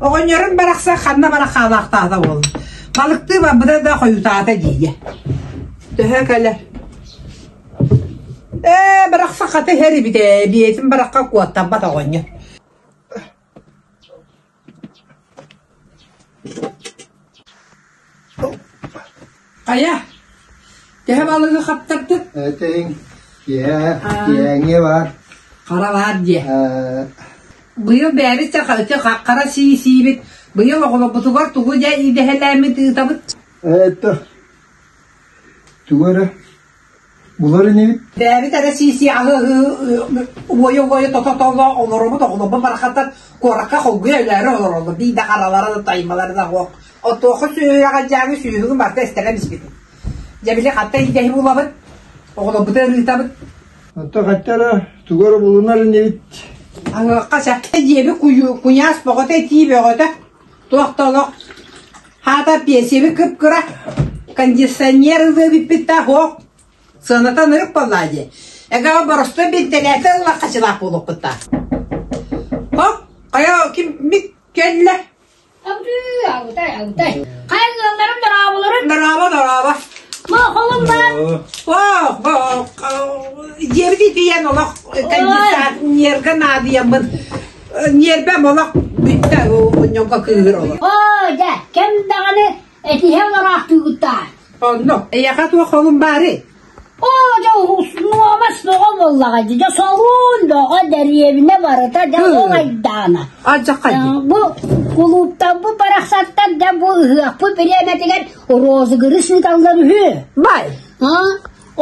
Оҕонньорум барахсан ханна бара хаалаахтаата буолла. Балыктыы барбыта да хойутаата диигэ. Төһө кэлэр? Ээ, барахсан хата иһэр эбит ээ, биэтин барахха куоттаммат оҕонньор. Хайа, төһө балыгы хаптардыт? Этиҥ, киэһэ, киэһээҥҥи баар. Хара баар диэ. Быйыл бэйэбит хара сии сиибит. Быйыл оҕолорбутугар тугу дьэ идэһэлээммит ыытабыт? Это тугу эрэ Булар инибит. Бэйэбит эрэ сии-сии аһыы-аһыы уойа-уойа тото-толло олоробут, оҕолорбут барахсаттар куоракка холгуйа өлөөрү олороллор. Биир да харалара да таймалара да суох. Оттуоха сүөһү дьааҥы сүөһүгүн барыта эстэрэн испитим. Дьэ били хатта идэһи булабыт, оҕолорбутун ырыытабыт. Оттон хатта эрэ тугу эрэ булунар инибит. Аһыахха сөп. Дьиэби куйаас бөҕөтө, итии бөҕөтө. Туох да олох Хаата пиэсийэбит кып-кыра, кондиционер ылыа эбиппит да суох, сыаната ынырык буоллаа дии. Эгэҕэ боростуой бинтэлээтэ ылла хачылаах буолуохпуттаах. Хоп, хайа ким мик кэллэ? Абдыы, абытай, абытай. Хайа ыалларым дорооболорун? Дорообо, дорообо. Мохолум баар. Дьиэбит итийэн олох кондиционерга наадыйаммын Ньиэрбэм олох бүттэ оҕонньорго кыыһыр олох. Оо, дьэ, кэм даҕаны этиһэ олороохтуугуттаа. Онно, эйиэхэ туох холун баарый? Оо, дьэ, нуомас бөҕө буоллаҕа дии. Дьэ, солуун бөҕө, дэриэбинэ барыта, дьэ, ол айдаана. Алдьархай дии. Бу кулууптарбыт барахсаттар, дьэ, бу ыһыахпыт бириэмэтигэр розыгрыш ыыталлар үһү. Бай!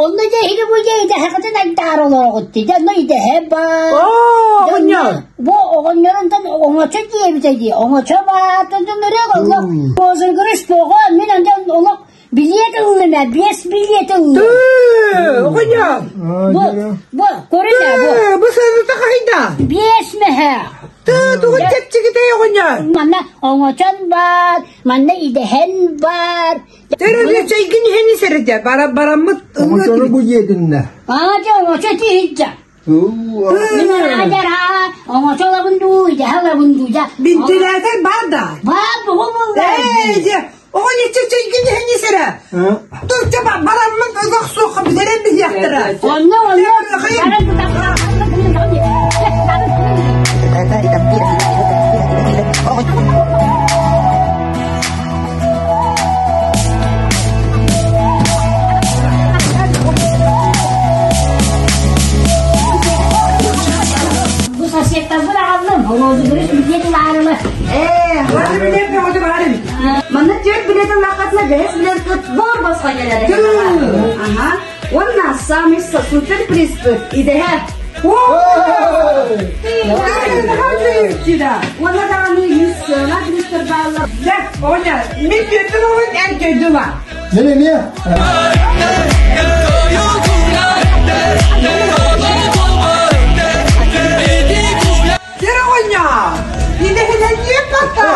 Онно дьэ эһиги бу дьэ идэһэҕитин айдаара олороҕут дии. Дьэ онно идэһэ баар. Оо, оҕонньор! Бу оҕонньорунтан оҥочо диэбитэ дии. Оҥочо баар, төннөрүөх олох. Розыгрыш тоҕо, мин онтон олох билиэт ыллым ээ, биэс билиэт ыллым. Оҕонньор! Бу, бу, көрүн ээ, бу. Бу сыаната хайда? Биэс мэһэ. Тыы, тугун чэпчэкитэй оҕонньор? Манна оҥочон баар, манна идэһэн баар. Төрөлө чэйгин иһэн исэрдэ бара бараммыт Оҥочону бу дьиэтиннэ. Аа дьэ оҥочо тиһиччэ. Мин араадьараа оҥочо ылабын дуу, идэһэ ылабын дуу дьэ. Бинтилээтэр баар да. Баар бугу булла. Ээ дьэ оҕо ниччэ чэйгин иһэн исэрэ. Турча бараммыт өлөх суох бүтэрэн биһиэхтэрэ. Онно онно баран Бу соседтарбын аҕаллым, розыгрыш билиэт ылаарылар. Ээ, хас билиэт бөҕөтө баар эбит. Манна түөрт билиэт ыллаххытына бэһис билиэт буор босхо кэлэр. Аха. Уонна самый супер призпыт идэһэ. Уонна даҕаны үс сыана призтэр бааллар. Дьэ, оҕонньор, мин түөртүн олун эн көйдүм а. Мен эмиэ. Дьэ, оҕонньор, идэһэлэнниэм бата.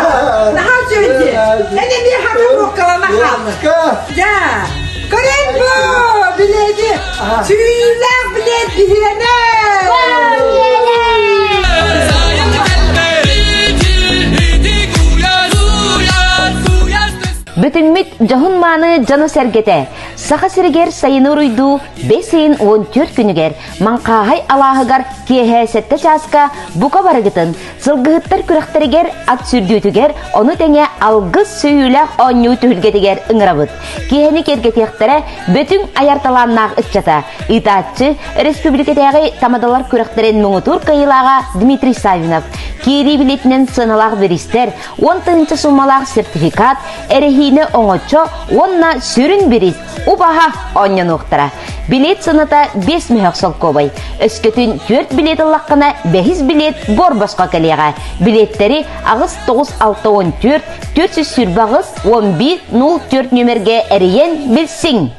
Наһаа үчүгэй. Эн эмиэ хата буоккалана хааллын. Дьэ, көрөн бу, билиэти, сүүйүүлээх билиэт биһирэнэ! Бүтүммүт дьоһун-мааны дьоно-сэргэтэ Саха сиригэр сайыны уруйдуу бэс ыйын 14 күнүгэр Маҥхааһай алааһыгар киэһэ сэттэ чааска бука барыгытын сылгыһыттар күрэхтэригэр ат сүүрдүүтүгэр ону тэҥэ алгыс сүүйүүлээх оонньуу түһүлгэтигэр ыҥырабыт. Киэһэни киэргэтиэхтэрэ Бөтүҥ айар талааннаах ыччата, ыытааччы, республикатааҕы тамадалар күрэхтэрин муҥутуур кыайыылааҕа Дмитрий Саввинов, киирии билиэтинэн сыаналаах бириистэр, 10 тыһыынча суумалаах сертификат, эрэһиинэ оҥочо уонна сүрүн бириис убаһа оонньонуохтара. Билиэт сыаната 5 мөһөх солкуобай. Өскөтүн түөрт билиэт ыллаххына, бэһис билиэт буор босхо кэлиэҕэ. Билиэттэри 8 9 6 14 428 11 04 нүөмэргэ эрийэн билсиҥ.